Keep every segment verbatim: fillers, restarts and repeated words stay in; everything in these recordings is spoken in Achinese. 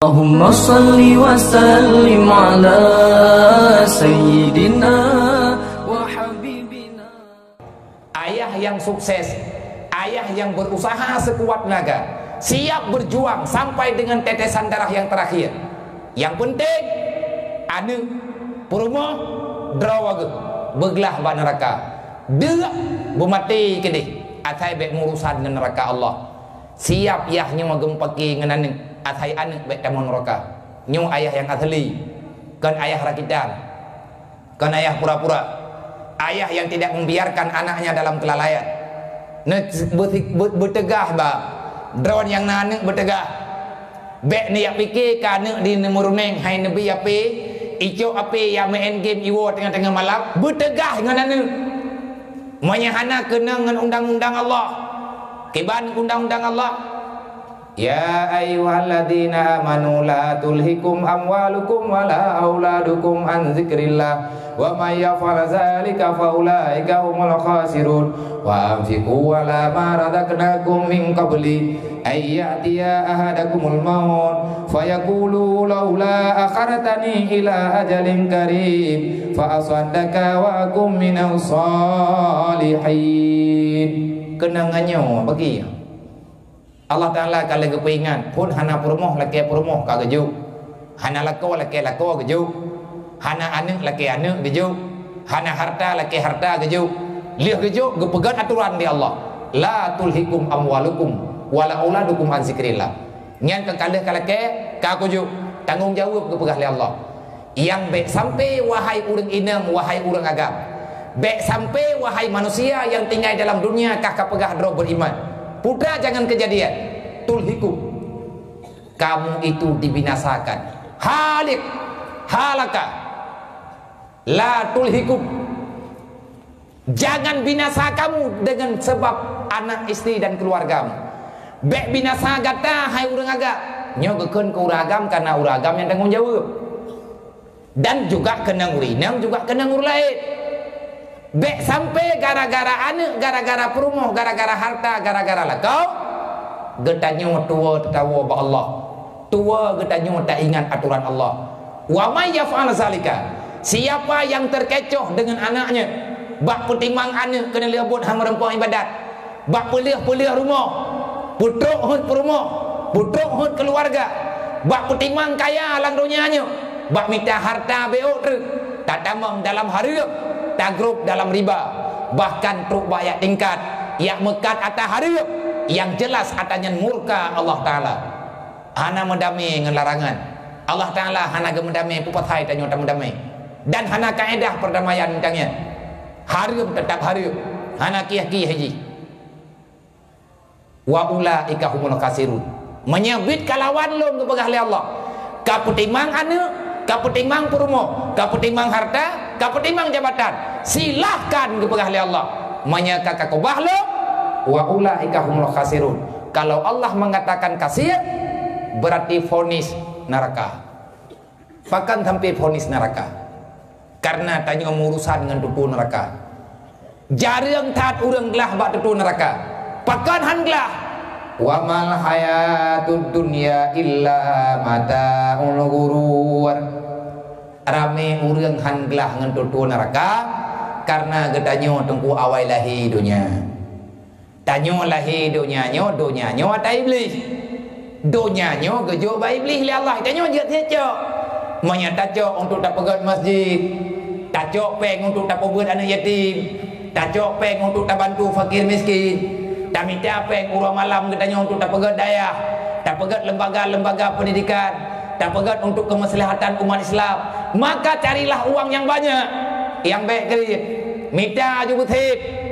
Allahumma salli wa sallim ala sayyidina wa habibina. Ayah yang sukses, ayah yang berusaha sekuat tenaga, siap berjuang sampai dengan tetesan darah yang terakhir. Yang penting, aneuk, peurumoh, droe geuh beuglah bak neuraka. Deuk beumaté keudeh asai bék meurusan ngon neuraka Allah. Siap yah nyoe geumeupaké ngon aneuk asai aneuk bék tamong neuraka. Nyoe ayah nyang asli, kon ayah rakitan. Kon ayah pura-pura. Ayah yang tidak membiarkan anaknya dalam kelalaian. Neu-, beusi-, beu-, beuteugah ba droe nyang na aneuk beuteugah. Bék neujak pike keu aneuk di neumeurunéng hai neubi ape, icok ape nyang meu'en game iwoe teungoh-teungoh malam, beuteugah ngon aneuk. Meunyoe hana keunong ngon undang-undang Allah, kiban undang-undang Allah, "Ya ayyuhalladzina amanu la tulhikum amwalukum wala auladukum an dzikrillah, wa may yaf'al dzalika fa ulaika humul khasirun. Wa anfiqu ala ma razaqnakum min qabli an ya'tiya ahadakumul maut fayaqulu laula akhartani ila ajalin qarib fa asaddaqa wa akum minas salihin." Keunong nyoe bagi Allah Taala ka lheueh geupeuingat, phon hana peurumoh lakée peurumoh ka geujok, hana lakoe lakée lakoe geujok, hana aneuk lakée aneuk geujok, hana harta lakée harta geujok. Lheueh geujok geupeugét atoran lé Allah, "La tulhikum amwalukum wala auladukum an zikrillah." Nyan ka lheueh ka lakée ka geujok, tanggong jaweueb geupeugah lé Allah. Nyang bék sampai, wahai ureuëng inong, wahai ureuëng agam, bék sampai, wahai manusia nyang tinggai dalam dunia, kah kapeugah droe beriman. Putra jangan kejadian. Tulhikum. Kamu itu dibinasakan. Halik. Halaka. La tulhikum. Jangan binasa kamu dengan sebab anak, istri, dan keluargamu. Bék binasa gata, hai ureuëng agam. Nyoe geukheun keu ureuëng agam, karena ureuëng agam nyang tanggong jaweueb. Dan juga keunong ureuëng inong, juga keunong ureuëng laén. Bék sampai gara-gara aneuk, gara-gara peurumoh, gara-gara harta, gara-gara lakoe, geutanyoe tuwoe teutawoe bak Allah. Tuwoe geutanyoe taingat atoran Allah. Wa may yaf'al zalika, siapa yang terkecoh dengan anaknya, bak peutimang aneuk keuneulheueh buet hana meureumpok ibadat, bak peuleueh-peuleueh rumoh, peutrok hot peurumoh, peutrok hot keuluwarga, bak peutimang kaya lam donya nyoe, bak mita harta bék ôk treuk, tatamong dalam hareuem, tagrôp dalam riba, bahkan trok bak jak tingkat, jak meukat ata hareuem, nyang jelas ata nyan murka Allah Taala. Hana meudamé ngon larangan. Allah Taala hana geumeudamé, peue pasai tanyoe tameudamé. Dan hana kaedah peurdamaian tanyoe. Hareuem teutap hareuem, hana kieh-kieh jih. Wa ulaika humul khasirun. Meunyoe biet kalawan lôn geupeugah lé Allah, kapeutimang aneuk, kapeutimang peurumoh, kapeutimang harta, kapeutimang jabatan, silahkan geupeugah lé Allah. Meunyoe ka kakeubah lôn, wa ulaika humul khasirun. Kalau Allah mengatakan kasir, berarti vonis neraka. Pakon sampai vonis neraka? Karena tanyoe meurusan ngon tutoe neraka. Jareueng that ureuëng glah bak tutoe neraka. Pakon han glah? Wa mal hayatud dunya illa mata'ul ghurur. Ramé ureuëng han glah ngon tutoe neraka, karena geutanyoe teungku awai lahé donya. Tanyoe lahé donya nyoe, donya nyoe ata Iblih. Donya nyoe geujok bak Iblih lé Allah, tanyoe jeuet cok. Meunyoe tacok untuk tapeugét masjid, tacok péng untuk tapeubeuet aneuk yatim, tacok péng untuk tabantu fakir miskin, tamita péng uroe malam geutanyoe untuk tapeugét dayah, tapeugét lembaga-lembaga pendidikan, tapeugét untuk kemaslahatan umat Islam, maka carilah uang yang banyak, nyang bék kriet, mita aju beusit.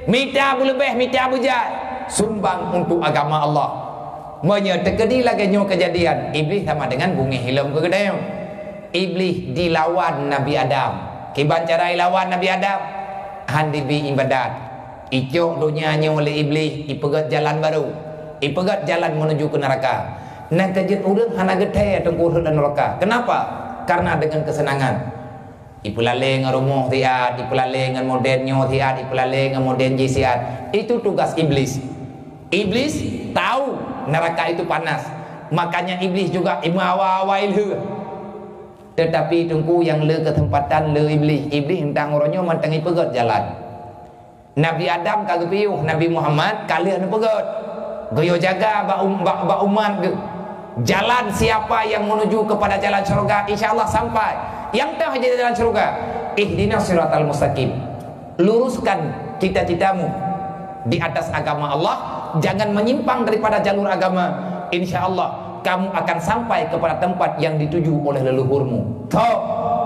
Mita beuleubeh, mita beujai, sumbang untuk agama Allah. Meunyoe teukeudi lagée nyoe keujadian, Iblih sama dengan bungéh ilom keu geutanyoe. Iblih dilawan Nabi Adam. Kiban cara ilawan Nabi Adam? Han dibi ibadat. Icok donya nyoe lé Iblih, ipeugét jalan baru. Ipeugét jalan menuju ke neraka. Nyan keuh jeuet ureuëng hana geuthée teungku rhot lam neuraka. Kenapa? Karena dengan kesenangan. Ipeulalé ngon rumoh siat, ipeulalé ngon model nyoe siat, ipeulalé ngon model jih siat. Itu tugas Iblis. Iblis tahu neraka itu panas. Makanya Iblis juga imeum awai-awai lheueh. Tetapi Teungku, nyang le keuseumpatan le Iblis. Iblis teuntang uroe nyoe mantong ipeugét jalan. Nabi Adam ka geupiôh, Nabi Muhammad ka lheueh neupeugét. Geuyue jaga bak um-, bak, bak umat geuh. Jalan siapa yang menuju kepada jalan syurga, insya Allah sampai. Nyang teuh jalan syurga, ihdinas siratal mustaqim. Luruskan cita-citamu di atas agama Allah, jangan menyimpang daripada jalur agama. Insya Allah, kamu akan sampai kepada tempat yang dituju oleh leluhurmu. Tho,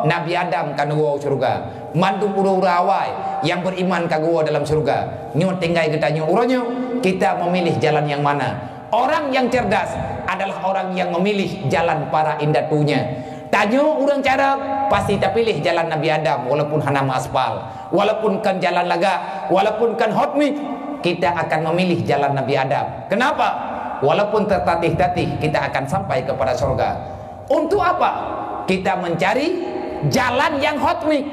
Nabi Adam ka neuwoe syurga. Mandum ureuëng-ureuëng awai nyang beriman ka geuwoe dalam syurga. Nyoe tinggai geutanyoe uroe nyoe, kita memilih jalan yang mana? Orang yang cerdas adalah orang yang memilih jalan para indatunya. Tanyoe ureuëng carông, pasti tapiléh jalan Nabi Adam walaupun hana meuaspal, walaupun kon jalan lagak, walaupun kon hot mix, kita akan memilih jalan Nabi Adam. Kenapa? Walaupun tertatih-tatih, kita akan sampai kepada surga. Untuk apa? Kita mencari jalan yang hot mix,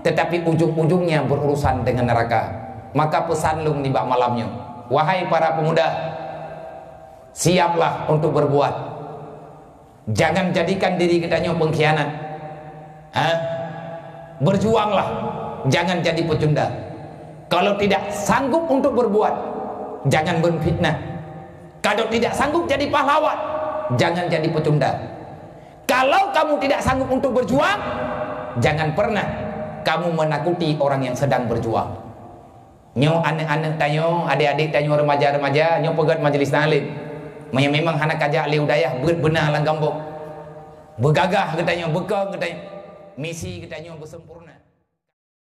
tetapi ujung-ujungnya berurusan dengan neraka. Maka pesan lôn nibak malam nyoe, wahai para pemuda, siaplah untuk berbuat. Jangan jadikan diri geutanyoe pengkhianat. Ha? Berjuanglah, jangan jadi pecunda. Kalau tidak sanggup untuk berbuat, jangan berfitnah. Kalau tidak sanggup jadi pahlawan, jangan jadi pecunda. Kalau kamu tidak sanggup untuk berjuang, jangan pernah kamu menakuti orang yang sedang berjuang. Nyoe aneuk-aneuk tanyoe, adék-adék tanyoe, remaja-remaja, nyoe peugét majlis taklim. Meunyoe memang hana kajak lé u dayah, beuet beuna lam gampông. Beugagah geutanyoe, beukong geutanyoe. Misi geutanyoe beusempurna.